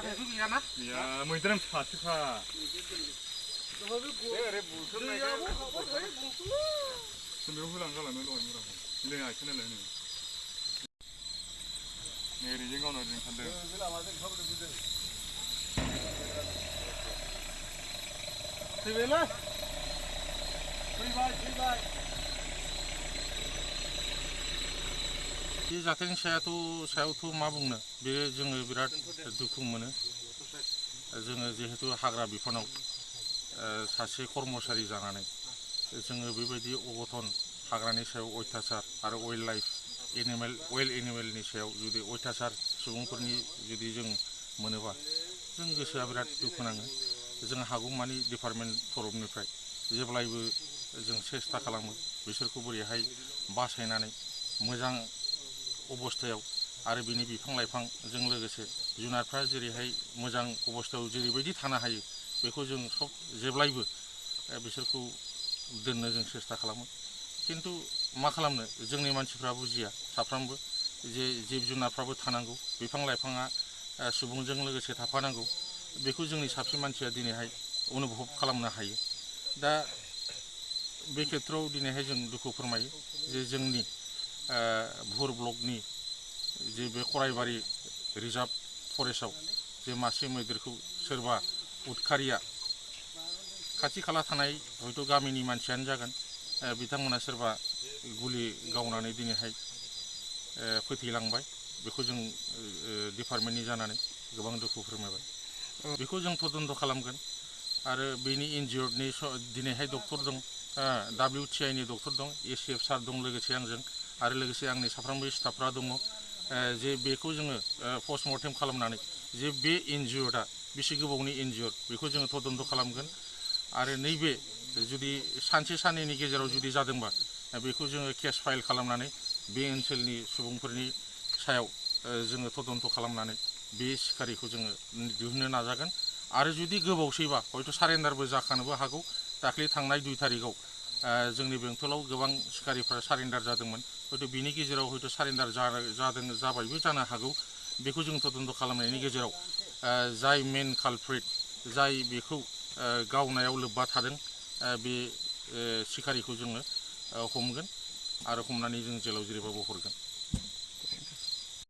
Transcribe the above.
हाथायथ' गैयाना? गैया मैदेर फिसासोखा ओरै बुसोमनायखौ बेयाव होलां गालांनो दहाय मुराखौ बिलाइ आइखोनालाय नै ओरैजों गावनो ओरैजों थांदों बे लामाजों ओंखारबोदों फैबायलै फैबाय बे जाथायनि सायावथ' मा बुंनो बे जोङो बिराद दुखु मोनो जोङो जिहेतु हाग्रा बिफानाव सासे कर्मचारि जानानै जोङो बेबायदि अघटन हाग्रानि सायाव अयथासार आरो वाइल्ड एनिमेलनि सायाव जुदि अयथासार सुबुंफोरनि जुदि जों मोनोबा जों गोसोआ बिराद दुखु नाङो जों हागौमानि डिपार्टमेन्ट तरफनिफ्राय जेब्लायबो जों सेस्था खालामो बिसोरखौ बोरैहाय बासायनानै मोजां अबस्थायाव आरो बिनि बिफां लाइफांजों लोगोसे जुनारफ्रा जेरैहाय मोजां अबस्थायाव जेरैबायदि थानो हायो बेखौ जों सब जेब्लायबो बिसोरखौ दोननो जों सेस्था खालामो खिन्थु मा खालामनो जोंनि मानसिफ्रा बुजिया साफ्रोमबो जे जिब जुनारफ्राबो थानांगौ बिफां लाइफाङा सुबुंजों लोगोसे थाफानांगौ बेखौ जोंनि साबसिन मानसिया दिनैहाय अनुभब खालामनो हायो दा बे खेत्रआव दिनैहाय जों दुखु फोरमायो जे जोंनि भुर ब्लकनि जे बे खराइबारि रिजार्भ फरेस्टआव जे मासे मैदेरखौ सोरबा उदखारिया खाथि खाला थानाय हयथ' गामिनि मानसियानो जागोन बिथांमोना सोरबा गुलि गावनानै दिनैहाय फोथैलांबाय बेखौ जों डिपार्टमेन्टनि जानानै गोबां दुखु फोरमायबाय बेखौ जों तदन्त खालामगोन आरो बेनि इनजियर्डनि दिनैहाय डक्टर दं WTI नि डक्टर दं ACF सार दं लोगोसे आंजों आरो लोगोसे आंनि साफ्रोमबो स्टाफफ्रा दङ जे बेखौ जोङो पस्टमर्टेम खालामनानै जे बे इनजियर्डआ बेसे गोबावनि इनजियर्ड बेखौ जोङो तदन्त खालामगोन आरो नैबे जुदि सानसे साननैनि गेजेराव जुदि जादोंबा बेखौ जोङो केस फाइल खालामनानै बे ओनसोलनि सुबुंफोरनि सायाव जोङो तदन्त खालामनानै बे सिखारिखौ जोङो दिहुननो नाजागोन आरो जुदि गोबावसैबा हयथ' सारेन्डारबो जाखानोबो हागौ दाख्लै थांनाय 2 तारिखआव जोंनि बेंटलाव गोबां सिखारिफ्रा सारेन्डार जादोंमोन हयथ' बिनि गेजेराव हयथ' सारेन्डार जाबायबो जानो हागौ बेखौ जों तदन्त खालामनायनि गेजेराव जाय मेन कालप्रिट जाय बेखौ गावनायाव लोब्बा थादों बे सिखारिखौ जोङो हमगोन आरो हमनानै जों जेलाव जेरैबाबो हरगोन